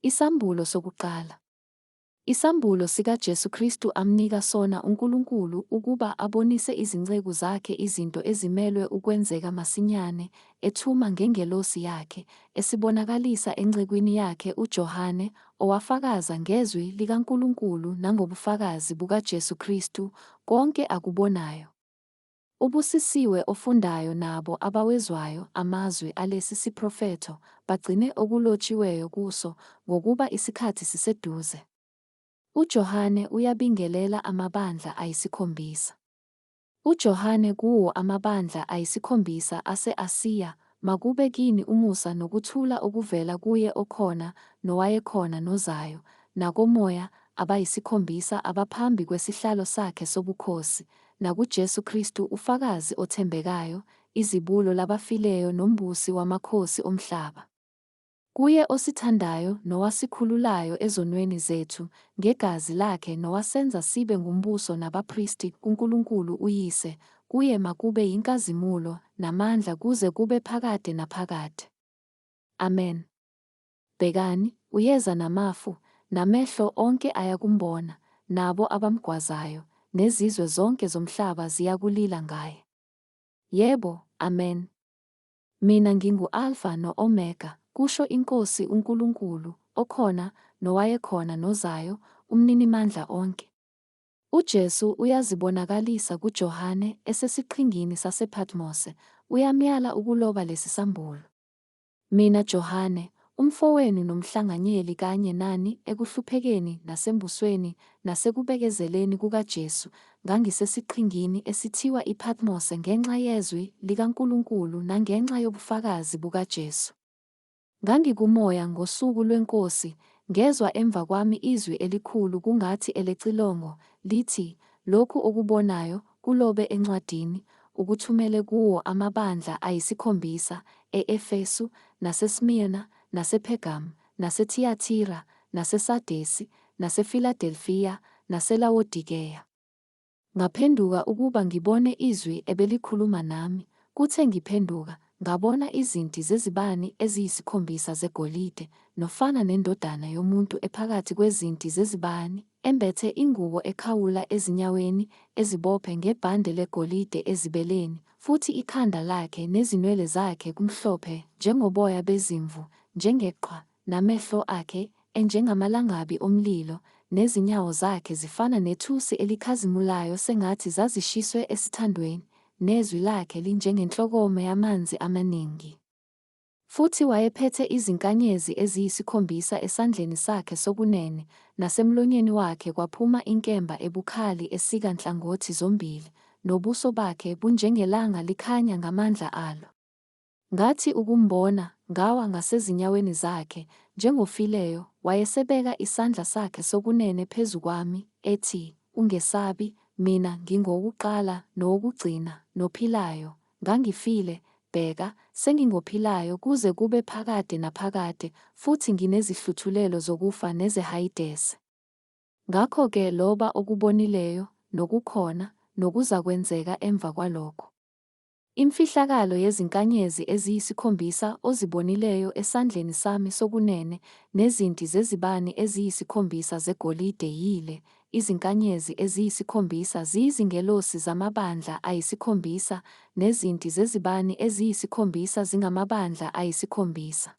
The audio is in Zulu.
Isambulo sokuqala. Isambulo sikaJesu Kristu amnika sona uNkulunkulu ukuba abonise izinceku zakhe izinto ezimelwe ukwenzeka masinyane, ethuma ngengelosi yakhe, esibonakalisa encekwini yakhe uJohane, owafakaza ngezwi likaNkulunkulu nangobufakazi bukaJesu Kristu, konke akubonayo. Ubusisiwe ofundayo nabo abawezwayo amazwi alesi siprofetho, bagcine okulotshiweyo kuso, ngokuba isikhathi siseduze. UJohane uyabingelela amabandla ayisikhombisa. UJohane kuwo amabandla ayisikhombisa ase-Asiya, makube kini umusa nokuthula okuvela kuye okhona, nowayekhona nozayo, nakomoya abayisikhombisa abaphambi kwesihlalo sakhe sobukhosi, nakuJesu Kristu ufakazi othembekayo, izibulo labafileyo nombusi wamakhosi omhlaba. Kuye osithandayo nowasikhululayo ezonweni zethu ngegazi lakhe nowasenza sibe ngumbuso nabapristi kuNkulunkulu uYise, kuye makube yinkazimulo namandla kuze kube phakade naphakade. Amen. Bhekani, uyeza namafu, namehlo onke ayakumbona, nabo abamgwazayo, nezizwe zonke zomhlaba ziyakulila ngaye. Yebo, Amen. Mina ngingu-Alfa no-Omega, kusho iNkosi uNkulunkulu, okhona, nowayekhona nozayo, uMninimandla onke. UJesu uyazibonakalisa kuJohane esesiqhingini sasePhatmose, uyamyala ukuloba lesi sambulo. Mina Johane, umfowenu nomhlanganyeli kanye nani ekuhluphekeni nasembusweni nasekubekezeleni kukaJesu, ngangisesiqhingini esithiwa iPhatmose ngenxa yezwi likaNkulunkulu nangenxa yobufakazi bukaJesu. NgangikuMoya ngosuku lweNkosi, ngezwa emva kwami izwi elikhulu kungathi elecilongo, lithi, Lokhu okubonayo, kulobe encwadini, ukuthumele kuwo amabandla ayisikhombisa, e-Efesu, naseSmirna, nasePhergamu, naseThiyathira, naseSardesi, naseFiladelfiya, naseLawodikeya. Ngaphenduka ukuba ngibone izwi ebelikhuluma nami, kuthe ngiphenduka, ngabona izinti zezibani eziyisikhombisa zegolide, nofana nendodana yomuntu ephakathi kwezinti zezibani, embethe ingubo ekhawula ezinyaweni, ezibophe ngebhande legolide ezibeleni, futhi ikhanda lakhe nezinwele zakhe kumhlophe njengoboya bezimvu, njengeqhwa, namehlo akhe enjengamalangabi omlilo, nezinyawo zakhe zifana nethusi elikhazimulayo sengathi zazishiswe esithandweni, nezwi lakhe linjengenhlokome yamanzi amaningi. Futhi wayephethe izinkanyezi eziyisikhombisa esandleni sakhe sokunene, nasemlonyeni wakhe kwaphuma inkemba ebukhali esika nhlangothi zombili, nobuso bakhe bunjengelanga likhanya ngamandla alo. Ngathi ukumbona, ngawa ngasezinyaweni zakhe, njengofileyo, wayesebeka isandla sakhe sokunene phezu kwami, ethi, Ungesabi, mina ngingowokuqala nowokugcina, nophilayo, ngangifile, bheka, sengingophilayo kuze kube phakade naphakade, futhi nginezihluthulelo zokufa nezeHayidese. Ngakho-ke loba okubonileyo, nokukhona, nokuzakwenzeka emva kwalokho. Imfihlakalo yezinkanyezi eziyisikhombisa ozibonileyo esandleni sami sokunene nezinti zezibani eziyisikhombisa zegolide yile, izinkanyezi eziyisikhombisa ziyizingelosi zamabandla ayisikhombisa, nezinti zezibani eziyisikhombisa zingamabandla ayisikhombisa.